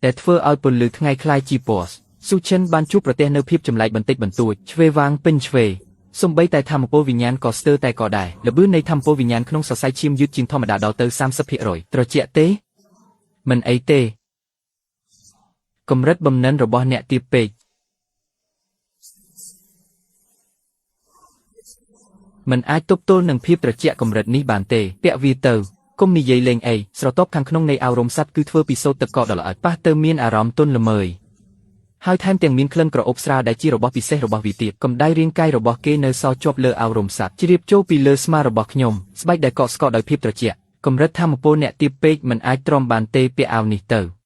ដែលធ្វើឲ្យពន្លឺថ្ងៃคล้ายជាពណ៌ស៊ូឈិនបានជួបប្រទះនៅភាពចម្លែកបន្តិចបន្តួចឆ្វេវាងពេញឆ្វេសំបីតែធម្មពលវិញ្ញាណក៏ស្ទើរតែក៏ដែរល្បឿននៃធម្មពលវិញ្ញាណក្នុងសរសៃឈាមយឺតជាងធម្មតាដល់ទៅ30%ត្រជាក់ទេមិនអីទេកម្រិតបំណិនរបស់អ្នកទាបពេកមិនអាចទប់ទល់នឹងភាពត្រជាក់កម្រិតនេះបានទេពាក់វាទៅគុំនិយាយលេងអីស្រទាប់ខាងក្នុងនៃអារម្មណ៍សត្វគឺធ្វើពីសូត្រទឹកកកដ៏ល្អិតប៉ះទៅមានអារម្មណ៍ទន់ល្មើយហើយថែមទាំងមានក្លិនក្រអូបស្រាលដែលជារបស់ពិសេសរបស់វាទៀតកម្ដៅរាងកាយរបស់គេនៅសល់ជាប់លើអារម្មណ៍សត្វជ្រាបចូលពីលើស្មារបស់ខ្ញុំស្បែកដែលកកស្កកដោយភាពត្រជាក់កម្រិតធម្មពលអ្នកទាបពេកមិនអាចទ្រាំបានទេពាក់អាវនេះទៅ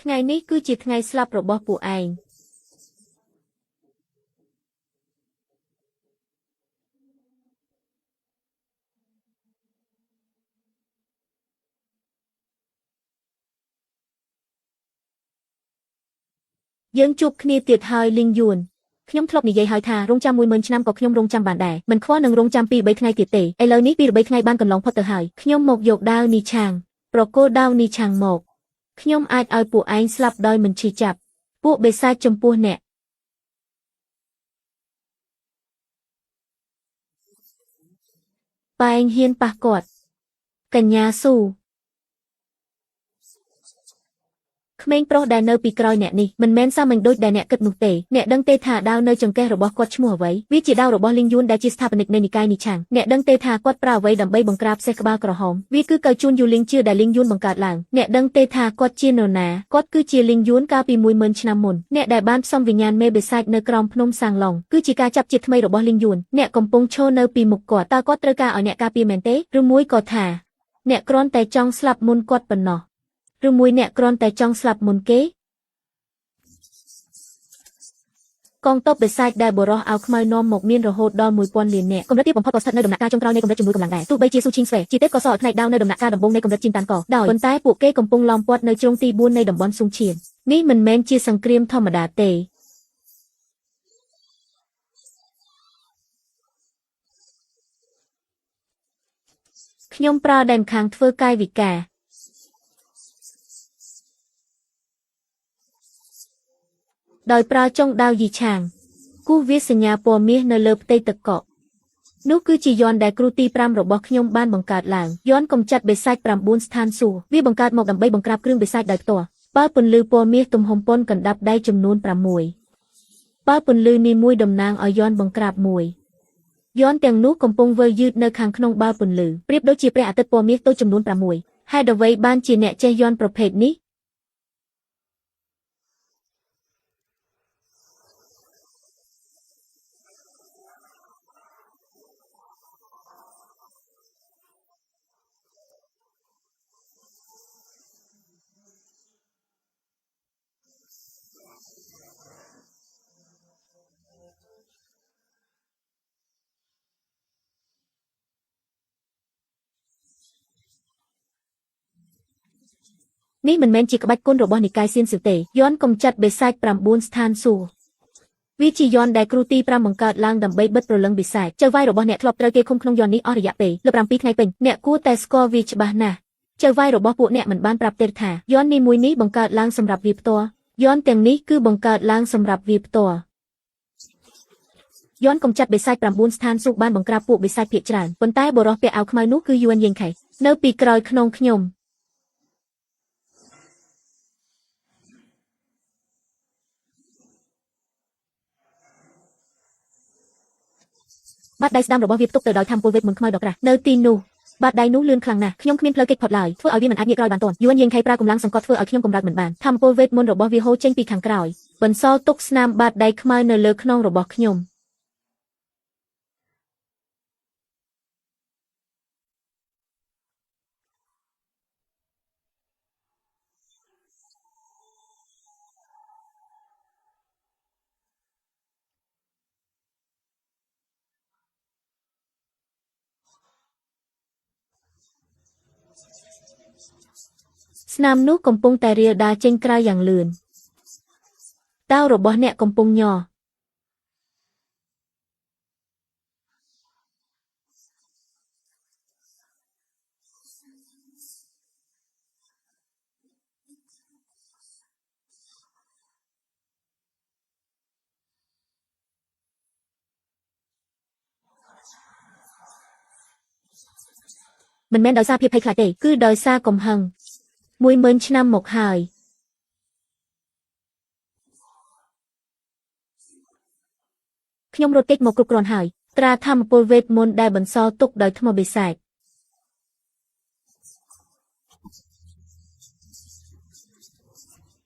ថ្ងៃនេះគឺជាថ្ងៃស្លាប់របស់ពួកឯងយើងជួបគ្នាទៀតហើយលីងយួនខ្ញុំធ្លាប់និយាយហើយថារងចាំ10000ឆ្នាំក៏ខ្ញុំរងចាំបានដែរមិនខ្វល់នឹងរងចាំ2 3ថ្ងៃទៀតទេឥឡូវនេះ2 3ថ្ងៃបានកន្លងផុតទៅហើយខ្ញុំមកយកដាវនីឆាងប្រគល់ដាវនីឆាងមកខ្ញុំអាចឲ្យពួកឯងស្លាប់ដោយមិនឈឺចាប់ពួកបិសាចចំពោះអ្នកប៉ែងហ៊ានប៉ះគាត់កញ្ញាស៊ូក្មេងប្រុសដែលនៅពីក្រោយអ្នកនេះមិនមែនសាមញ្ញដូចដែលអ្នកគិតនោះទេអ្នកដឹងទេថាដាវនៅចង្កេះរបស់គាត់ឈ្មោះអ្វីវាជាដាវរបស់លីងយួនដែលជាស្ថាបនិកនៃនិកាយនីឆាងអ្នកដឹងទេថាគាត់ប្រើអ្វីដើម្បីបង្ក្រាបសេះក្បាលក្រហមវាគឺកៅជួនយូលីងជឿដែលលីងយួនបង្កើតឡើងអ្នកដឹងទេថាគាត់ជានរណាគាត់គឺជាលីងយួនកាលពី10000ឆ្នាំមុនអ្នកដែលបានផ្សំវិញ្ញាណមេបិសាចនៅក្រោមភ្នំសាងឡុងគឺជាការចាប់ជាតិថ្មីរបស់លីងយួនអ្នកកំពុងឈរនៅពីមុខគាត់តើគាត់ត្រូវការឲ្យអ្នកការពារមែនទេឬមួយក៏ថាអ្នកគ្រាន់តែចង់ស្លាប់មុនគាត់ប៉ុណ្ណោះឬមួយអ្នកគ្រាន់តែចង់ស្លាប់មុនគេកងទ័ពបិសាចដែលបុរសអាវខ្មៅនាំមកមានរហូតដល់1000លាននាក់កម្រិតទាបបំផុតក៏ស្ថិតនៅដំណាក់កាលចុងក្រោយនៃកម្រិតជំនួយកម្លាំងដែរទោះបីជាស៊ូឈីងស្វេជាទេពក៏សល់ផ្នែកដាវនៅដំណាក់កាលដំបូងនៃកម្រិតជីនតាន់ក៏ដោយប៉ុន្តែពួកគេកំពុងឡោមព័ទ្ធនៅជ្រុងទី4នៃតំបន់ស៊ុងឈៀននេះមិនមែនជាសង្គ្រាមធម្មតាទេខ្ញុំប្រើដែនខាងធ្វើកាយវិការដោយប្រើចុងដាវយីឆាងគូសវាសញ្ញាពណ៌មាសនៅលើផ្ទៃទឹកកកនោះគឺជាយន្តដែលគ្រូទី5របស់ខ្ញុំបានបង្កើតឡើងយន្តកំចាត់បិសាច9ស្ថានសួគ៌វាបង្កើតមកដើម្បីបង្ក្រាបគ្រឿងបិសាចដោយផ្ទាល់បើពន្លឺពណ៌មាសទំហំប៉ុនកណ្ដាប់ដៃចំនួន6បើពន្លឺនេះមួយតំណាងឲ្យយន្តបង្ក្រាបមួយយន្តទាំងនោះកំពុងវិលយឺតនៅខាងក្នុងបាល់ពន្លឺប្រៀបដូចជាព្រះអាទិត្យពណ៌មាសតូចចំនួន6ហេតុអ្វីបានជាអ្នកចេះយន្តប្រភេទនេះនេះមិនមែនជាក្បាច់គុណរបស់និកាយសៀនសៀវទេយន្តកំចាត់បិសាច9ស្ថានសួគ៌វាជាយន្តដែលគ្រូទី5បង្កើតឡើងដើម្បីបិទព្រលឹងបិសាចចៅហ្វាយរបស់អ្នកធ្លាប់ត្រូវគេឃុំក្នុងយន្តនេះអស់រយៈពេលលើ7ថ្ងៃពេញអ្នកគួរតែស្គាល់វាច្បាស់ណាស់ចៅហ្វាយរបស់ពួកអ្នកមិនបានប្រាប់ទេថាយន្តនេះមួយនេះបង្កើតឡើងសម្រាប់វាផ្ទាល់យន្តទាំងនេះគឺបង្កើតឡើងសម្រាប់វាផ្ទាល់យន្តកំចាត់បិសាច9ស្ថានសួគ៌បានបង្ក្រាបពួកបិសាចភាគច្រើនប៉ុន្តែបុរសពាក់អាវខ្មៅនោះគឺយួនយេងខៃនៅពីក្រោយខ្នងខ្ញុំ បាតដៃស្ដាំរបស់វាផ្ទុកទៅដោយធម្មពលវេទមន្តខ្មៅដ៏ក្រាស់នៅទីនោះបាតដៃនោះលឿនខ្លាំងណាស់ខ្ញុំគ្មានផ្លូវគេចផុតឡើយធ្វើឲ្យវាមិនអាចងាកក្រោយបានទាន់យួនយេងខៃប្រើកម្លាំងសង្កត់ធ្វើឲ្យខ្ញុំកម្រើកមិនបានធម្មពលវេទមន្តរបស់វាហូរចេញពីខាងក្រោយបន្សល់ទុកស្នាមបាតដៃខ្មៅនៅលើខ្នងរបស់ខ្ញុំស្នាមនោះកំពុងតែរាលដាលចេញក្រៅយ៉ាងលឿនតោរបស់អ្នកកំពុងញ័រមិនមែនដោយសារភាពភ័យខ្លាចទេគឺដោយសារកំហឹង10000ឆ្នាំមកហើយខ្ញុំរត់គេចមកគ្រប់គ្រាន់ហើយត្រាធម្មពលវេទមន្តដែលបន្សល់ទុកដោយថ្មបិសាច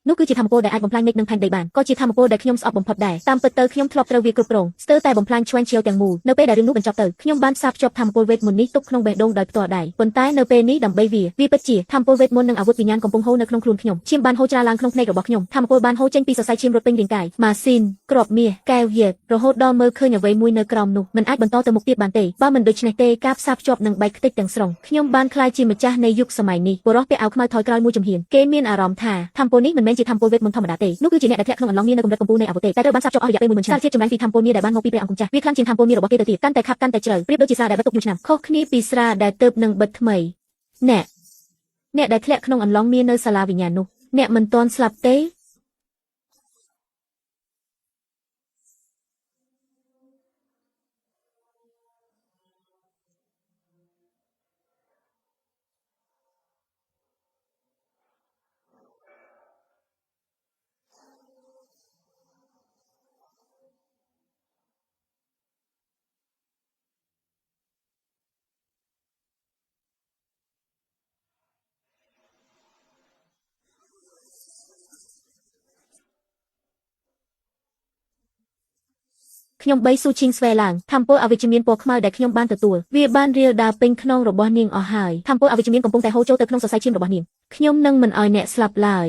នោះគឺជាធម្មពលដែលអាចបំផ្លាញមេឃនិងផែនដីបានក៏ជាធម្មពលដែលខ្ញុំស្អប់បំផុតដែរតាមពិតទៅខ្ញុំធ្លាប់ត្រូវវាគ្រប់គ្រងស្ទើរតែបំផ្លាញឆ្វេងឈៀវទាំងមូលនៅពេលដែលរឿងនោះបញ្ចប់ទៅខ្ញុំបានផ្សារភ្ជាប់ធម្មពលវេទមន្តនេះទុកក្នុងបេះដូងដោយផ្ទាល់ដៃប៉ុន្តែនៅពេលនេះដើម្បីវាពិតជាធម្មពលវេទមន្តនិងអាវុធវិញ្ញាណកំពុងហូរនៅក្នុងខ្លួនខ្ញុំឈាមបានហូរច្រាលឡើងក្នុងភ្នែករបស់ខ្ញុំធម្មពលបានហូរចេញពីសរសៃឈាមរត់ពេញរាងកាយម៉ាស៊ីនគ្រាប់មាសកែវយេតរហូតដល់មើលឃើញអ្វីមួយនៅក្រោមនោះមិនអាចបន្តទៅមុខទៀតបានទេបើមិនដូច្នេះទេការផ្សារភ្ជាប់នឹងបែកខ្ទេចទាំងស្រុងខ្ញុំបានក្លាយជាម្ចាស់នៃយុគសម័យនេះបុរសពាក់អាវខ្មៅថយក្រោយមួយជំហានគេមានអារម្មណ៍ថាធម្មពលនេះមិនមែនជាធម្មពលវេទមន្តធម្មតាទេនោះគឺជាអ្នកដែលធ្លាក់ក្នុងអន្លង់មាសនៅកម្រិតកំពូលនៃអាវុធទេតែត្រូវបានសាបភ្ជាប់អស់រយៈពេល10000ឆ្នាំសារធាតុចម្រាញ់ពីធម្មពលមាសដែលបានមកពីព្រះអង្គម្ចាស់វាខ្លាំងជាងធម្មពលមាសរបស់គេទៅទៀតកាន់តែខាប់កាន់តែជ្រៅប្រៀបដូចជាស្រាដែលបិទទុកយូរឆ្នាំខុសគ្នាពីស្រាដែលទើបនឹងបិទថ្មីអ្នកដែលធ្លាក់ក្នុងអន្លង់មាសនៅសាលាវិញ្ញាណនោះអ្នកមិនទាន់ស្លាប់ទេខ្ញុំបីស៊ូឈីងស្វែឡើងធម្មពលអវិជ្ជមានពណ៌ខ្មៅដែលខ្ញុំបានទទួលវាបានរាលដាលពេញខ្នងរបស់នាងអស់ហើយធម្មពលអវិជ្ជមានកំពុងតែហូរចូលទៅក្នុងសរសៃឈាមរបស់នាងខ្ញុំនឹងមិនឲ្យអ្នកស្លាប់ឡើយ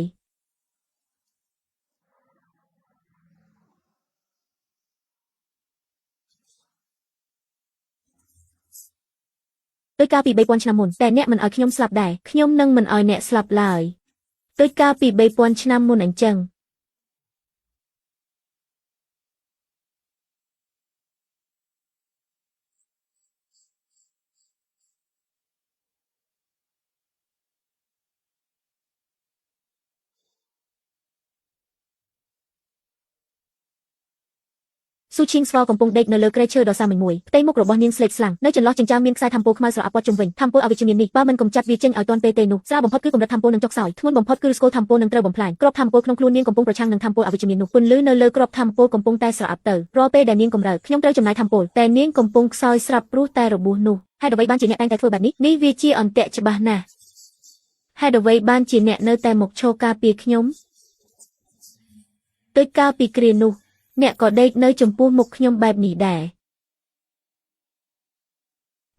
ដោយកាលពី3000ឆ្នាំមុនតែអ្នកមិនឲ្យខ្ញុំស្លាប់ដែរខ្ញុំនឹងមិនឲ្យអ្នកស្លាប់ឡើយដោយកាលពី3000ឆ្នាំមុនអញ្ចឹងស៊ូឈីងស្វកំពុងដេកនៅលើគ្រែឈើដ៏សាមញ្ញមួយផ្ទៃមុខរបស់នាងស្លេកស្លាំងនៅចន្លោះចិញ្ចើមមានខ្សែធម្មពលខ្មៅស្រអាប់ព័ទ្ធជុំវិញធម្មពលអវិជ្ជមាននេះបើមិនកម្ចាត់វាចេញឲ្យទាន់ពេលទេនោះស្រាលបំផុតគឺកម្រិតធម្មពលនឹងចុះខ្សោយធ្ងន់បំផុតគឺស្គលធម្មពលនឹងត្រូវបំផ្លាញគ្រាប់ធម្មពលក្នុងខ្លួននាងកំពុងប្រឆាំងនឹងធម្មពលអវិជ្ជមាននោះពន្លឺនៅលើគ្រាប់ធម្មពលកំពុងតែស្រអាប់ទៅរាល់ពេលដែលនាងកម្រើកខ្ញុំត្រូវចំណាយធម្មពលតែនាងកំពុងខ្សោយស្រាប់ព្រោះតែរបួសនោះហេតុអ្វីបានជាអ្នកតែងតែធ្វើបែបនេះនេះវាជាអន្ទាក់ច្បាស់ណាស់ហេតុអ្វីបានជាអ្នកនៅតែមកឈរការពារខ្ញុំដូចកាលពីគ្រានោះអ្នកក៏ដេកនៅចំពោះមុខខ្ញុំបែបនេះដែរ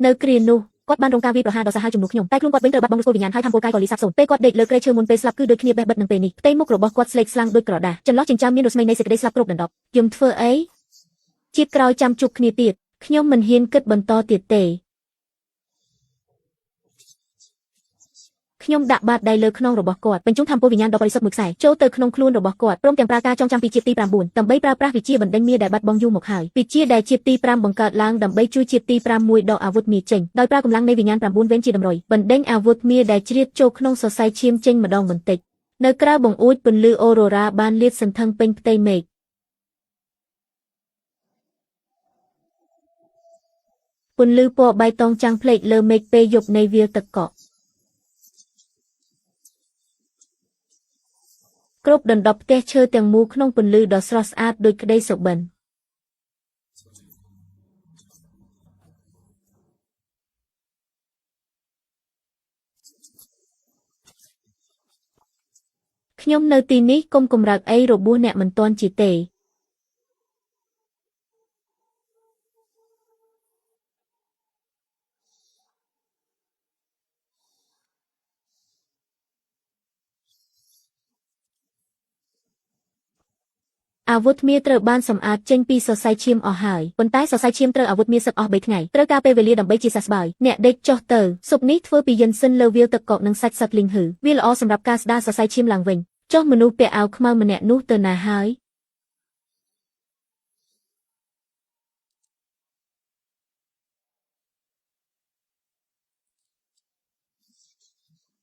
នៅគ្រានោះគាត់បានរងការវាយប្រហារដ៏សាហាវជំនួសខ្ញុំតែខ្លួនគាត់វិញត្រូវបាត់បង់ឫសគល់វិញ្ញាណហើយធម្មពលកាយក៏លីសាបសូន្យពេលគាត់ដេកលើគ្រែឈើមុនពេលស្លាប់គឺដូចគ្នាបេះបិទនឹងពេលនេះផ្ទៃមុខរបស់គាត់ស្លេកស្លាំងដូចក្រដាសចន្លោះចិញ្ចើមមានរស្មីនៃសេចក្តីស្លាប់គ្រប់ដណ្ដប់យំធ្វើអីជាតិក្រោយចាំជួបគ្នាទៀតខ្ញុំមិនហ៊ានគិតបន្តទៀតទេខ្ញុំដាក់បាតដៃលើខ្នងរបស់គាត់បញ្ជូនធម្មពលវិញ្ញាណដ៏បរិសុទ្ធមួយខ្សែចូលទៅក្នុងខ្លួនរបស់គាត់ព្រមទាំងប្រើការចងចាំពីជាតិទី9ដើម្បីប្រើប្រាស់វិជាបណ្ដេញមារដែលបាត់បង់យូរមកហើយវិជាដែលជាតិទី5បង្កើតឡើងដើម្បីជួយជាតិទី5មួយដកអាវុធមារចេញដោយប្រើកម្លាំងនៃវិញ្ញាណ9វេនជាតម្រុយបណ្ដេញអាវុធមារដែលជ្រៀតចូលក្នុងសរសៃឈាមចេញម្ដងបន្តិចនៅក្រៅបង្អួចពន្លឺអូរ៉ូរ៉ាបានលាតសន្ធឹងពេញផ្ទៃមេឃពន្លឺពណ៌បៃតងចាំងភ្លេចលើមេឃពេលយប់នៃវាលទឹកកកគ្រប់ដណ្ដប់ផ្ទះឈើទាំងមូលក្នុងពន្លឺដ៏ស្រស់ស្អាតដូចក្តីសុបិន ខ្ញុំនៅទីនេះកុំកម្រើកអីរបួសអ្នកមិនទាន់ជាទេ អាវុធមាត្រូវបានសម្អាតចេញពីសរសៃឈាមអស់ហើយប៉ុន្តែសរសៃឈាមត្រូវអាវុធមាសឹកអស់3ថ្ងៃត្រូវការពេលវេលាដើម្បីជាសះស្បើយអ្នកដេកចុះទៅស៊ុបនេះធ្វើពីយិនស៊ិនលើវាលទឹកកកនិងសាច់សត្វលីងហឺវាល្អសម្រាប់ការស្ដារសរសៃឈាមឡើងវិញចុះមនុស្សពាក់អាវខ្មៅម្នាក់នោះទៅណាហើយ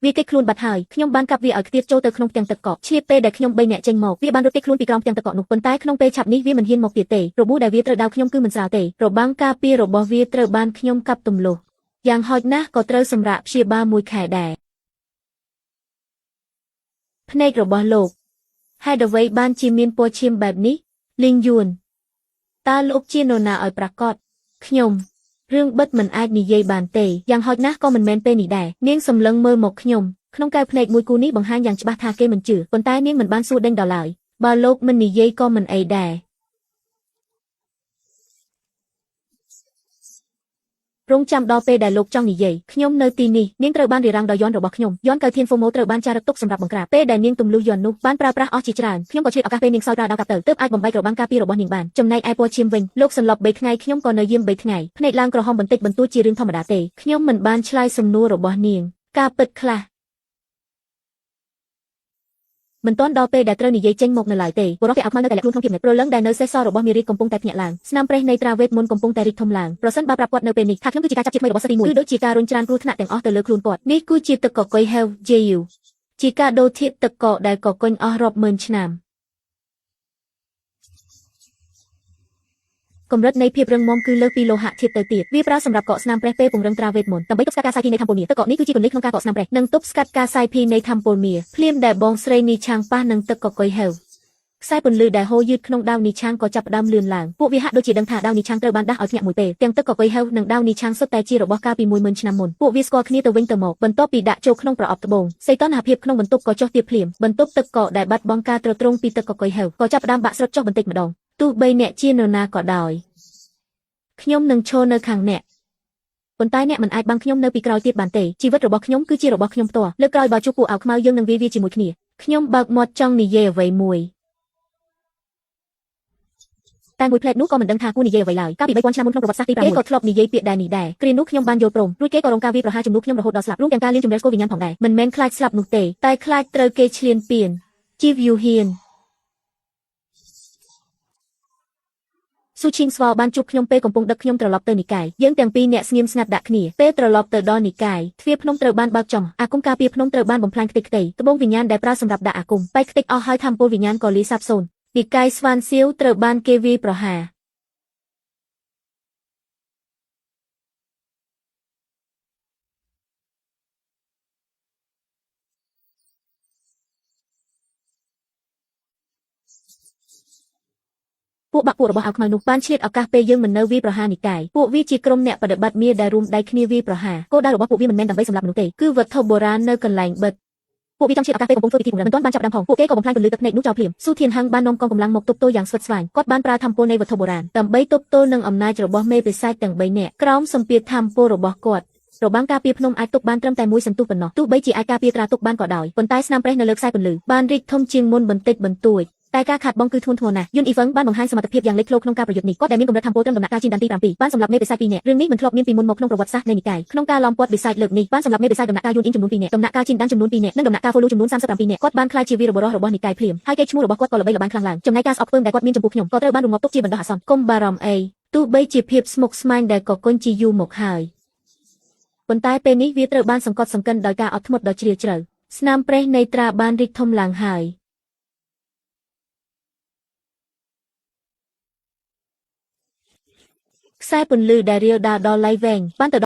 វាគេចខ្លួនបាត់ហើយខ្ញុំបានកាប់វាឲ្យខ្ទាតចូលទៅក្នុងផ្ទាំងទឹកកកឆ្លៀតពេលដែលខ្ញុំ3នាក់ចេញមកវាបានរត់គេចខ្លួនពីក្រោមផ្ទាំងទឹកកកនោះប៉ុន្តែក្នុងពេលឆាប់នេះវាមិនហ៊ានមកទៀតទេរបួសដែលវាត្រូវដៅខ្ញុំគឺមិនស្រាលទេរបាំងការពាររបស់វាត្រូវបានខ្ញុំកាប់ទម្លុះយ៉ាងហោចណាស់ក៏ត្រូវសម្រាកព្យាបាល1ខែដែរភ្នែករបស់លោកហេតុអ្វីបានជាមានពណ៌ឈាមបែបនេះលីងយួនតើលោកជានរណាឲ្យប្រាកដខ្ញុំរឿងបិទមិនអាចនិយាយបានទេយ៉ាងហោចណាស់ក៏មិនមែនពេលនេះដែរនាងសម្លឹងមើលមកខ្ញុំក្នុងកែវភ្នែកមួយគូនេះបង្ហាញយ៉ាងច្បាស់ថាគេមិនជឿប៉ុន្តែនាងមិនបានសួរដេញដល់ឡើយបើលោកមិននិយាយក៏មិនអីដែររងចាំដល់ពេលដែលលោកចង់និយាយខ្ញុំនៅទីនេះនាងត្រូវបានរារាំងដោយយន្តរបស់ខ្ញុំយន្តកៅធានហ្វូម៉ូត្រូវបានចារឹកទុកសម្រាប់បង្ក្រាបពេលដែលនាងទម្លុះយន្តនោះបានប្រើប្រាស់អស់ជាច្រើនខ្ញុំក៏ឆ្លៀតឱកាសពេលនាងខ្សោយប្រើដាវកាប់ទៅទើបអាចបំបែករបាំងការពាររបស់នាងបានចំណែកឯពណ៌ឈាមវិញលោកសន្លប់3ថ្ងៃខ្ញុំក៏នៅយាម3ថ្ងៃភ្នែកឡើងក្រហមបន្តិចបន្តួចជារឿងធម្មតាទេខ្ញុំមិនបានឆ្លើយសំណួររបស់នាងការពិតខ្លះមិនទាន់ដល់ពេលដែលត្រូវនិយាយចេញមកនៅឡើយទេបុរសពាក់អាវខ្មៅនៅតែលាក់ខ្លួនក្នុងភាពងឹតព្រលឹងដែលនៅសេសសល់របស់មេរីកំពុងតែភ្ញាក់ឡើងស្នាមប្រេះនៃត្រាវេទមន្តកំពុងតែរីកធំឡើងប្រសិនបើប្រាប់គាត់នៅពេលនេះថាខ្ញុំគឺជាការចាប់ជាតិថ្មីរបស់សិស្សទី1គឺដូចជាការរុញច្រានគ្រោះថ្នាក់ទាំងអស់ទៅលើខ្លួនគាត់នេះគឺជាទឹកកកុយហេវជេយូជាការដូរធាតុទឹកកកដែលកកុញអស់រាប់ម៉ឺនឆ្នាំកម្រិតនៃភាពរឹងមាំគឺលើសពីលោហៈធាតុទៅទៀតវាប្រើសម្រាប់កកស្នាមប្រេះពេលពង្រឹងត្រាវេទមន្តដើម្បីទប់ស្កាត់ការសាយភាយនៃធម្មពលមាទឹកកកនេះគឺជាគន្លឹះក្នុងការកកស្នាមប្រេះនិងទប់ស្កាត់ការសាយភាយនៃធម្មពលមាភ្លាមដែលបងស្រីនីឆាងប៉ះនឹងទឹកកកុយហេវខ្សែពន្លឺដែលហូរយឺតក្នុងដាវនីឆាងក៏ចាប់ផ្ដើមលឿនឡើងពួកវាហាក់ដូចជាដឹងថាដាវនីឆាងត្រូវបានដាស់ឲ្យភ្ញាក់មួយពេលទាំងទឹកកកុយហេវនិងដាវនីឆាងសុទ្ធតែជារបស់កាលពី10000ឆ្នាំមុនពួកវាស្គាល់គ្នាទៅវិញទៅមកបន្ទាប់ពីដាក់ចូលក្នុងប្រអប់ត្បូងសីតុណ្ហភាពក្នុងបន្ទប់ក៏ចុះទាបភ្លាមបន្ទប់ទឹកកកដែលបាត់បង់ការទ្រទ្រង់ពីទឹកកកុយហេវក៏ចាប់ផ្ដើមបាក់ស្រុតចុះបន្តិចម្ដងទោះបីអ្នកជានរណាក៏ដោយខ្ញុំនឹងឈរនៅខាងអ្នកប៉ុន្តែអ្នកមិនអាចបាំងខ្ញុំនៅពីក្រោយទៀតបានទេជីវិតរបស់ខ្ញុំគឺជារបស់ខ្ញុំផ្ទាល់លើកក្រោយបើជួបពួកអាវខ្មៅយើងនឹងវាយវាជាមួយគ្នាខ្ញុំបើកមាត់ចង់និយាយអ្វីមួយតែមួយផ្លែតនោះក៏មិនដឹងថាគួរនិយាយអ្វីឡើយកាលពី3000ឆ្នាំមុនក្នុងប្រវត្តិសាស្ត្រទី6គេក៏ធ្លាប់និយាយពាក្យដែរនេះដែរគ្រានោះខ្ញុំបានយល់ព្រមរួចគេក៏រងការវាយប្រហារជំនួសខ្ញុំរហូតដល់ស្លាប់រួមទាំងការលាងជម្រះស្គាល់វិញ្ញាណផងដែរមិនមែនខ្លាចស្លាប់នោះទេតែខ្លាចត្រូវគេឈ្លានពានជីវយូហ៊ានស៊ូឈីងស្វបានជួបខ្ញុំពេលកំពុងដឹកខ្ញុំត្រឡប់ទៅនិកាយយើងទាំងពីរអ្នកស្ងៀមស្ងាត់ដាក់គ្នាពេលត្រឡប់ទៅដល់និកាយទ្វារភ្នំត្រូវបានបើកចំអាគមការពារភ្នំត្រូវបានបំផ្លាញខ្ទេចខ្ទីត្បូងវិញ្ញាណដែលប្រើសម្រាប់ដាក់អាគមបែកខ្ទេចអស់ហើយធម្មពលវិញ្ញាណក៏លាយសាបសូន្យនិកាយស្វានសៀវត្រូវបានគេវាយប្រហារពួកបាក់ពួករបស់អាវខ្មៅនោះបានឆ្លៀតឱកាសពេលយើងមិននៅវាយប្រហារនិកាយពួកវាជាក្រុមអ្នកបដិបត្តិមាដែលរួមដៃគ្នាវាយប្រហារគោលដៅរបស់ពួកវាមិនមែនដើម្បីសម្លាប់មនុស្សទេគឺវត្ថុបុរាណនៅកន្លែងបិទពួកវាចង់ឆ្លៀតឱកាសពេលកំពុងធ្វើពិធីពង្រឹងមិនទាន់បានចាប់ផ្ដើមផងពួកគេក៏បំផ្លាញពន្លឺទឹកភ្នែកនោះចោលភ្លាមស៊ូធានហឹងបាននាំកងកម្លាំងមកទប់ទល់យ៉ាងស្វិតស្វាញគាត់បានប្រើធម្មពលនៃវត្ថុបុរាណដើម្បីទប់ទល់នឹងអំណាចរបស់មេបិសាចទាំង3នាក់ក្រោមសម្ពាធធម្មពលរបស់គាត់របាំងការពារភ្នំអាចទប់បានត្រឹមតែមួយសន្ទុះប៉ុណ្ណោះទោះបីជាអាចការពារត្រាទុកបានក៏ដោយប៉ុន្តែស្នាមប្រេះនៅលើខ្សែពន្លឺបានរីកធំជាងមុនបន្តិចបន្តួចតែការខាតបង់គឺធ្ងន់ធ្ងរណាស់យុនអ៊ីហ្វឹងបានបង្ហាញសមត្ថភាពយ៉ាងលេចធ្លោក្នុងការប្រយុទ្ធនេះគាត់ដែលមានកម្រិតធម្មពលត្រឹមដំណាក់កាលជីនដានទី7បានសម្លាប់មេបិសាច2នាក់រឿងនេះមិនធ្លាប់មានពីមុនមកក្នុងប្រវត្តិសាស្ត្រនៃនិកាយក្នុងការឡោមព័ទ្ធបិសាចលើកនេះបានសម្លាប់មេបិសាចដំណាក់កាលយួនអ៊ីនចំនួន2នាក់ដំណាក់កាលជីនដានចំនួន2នាក់និងដំណាក់កាលហ្វូលូចំនួន37នាក់គាត់បានក្លាយជាវីរបុរសរបស់និកាយភ្លាមហើយកេរ្តិ៍ឈ្មោះរបស់គាត់ក៏ល្បីល្បាញខ្លាំងឡើងចំណែកការស្អប់ខ្ពើមដែលគាត់មានចំពោះខ្ញុំក៏ត្រូវបានរងាប់ទុកជាបណ្ដោះអាសន្នកុំបារម្ភអីទោះបីជាភាពស្មុគស្មាញដែលកកុញជាយូរមកហើយប៉ុន្តែពេលនេះវាត្រូវបានសង្កត់សង្កិនដោយការអត់ធ្មត់ដ៏ជ្រាលជ្រៅស្នាមប្រេះនៃត្រាបានរីកធំឡើងហើយខ្សែពន្លឺដែលរាលដាលដល់ឡៃវែងបានទៅ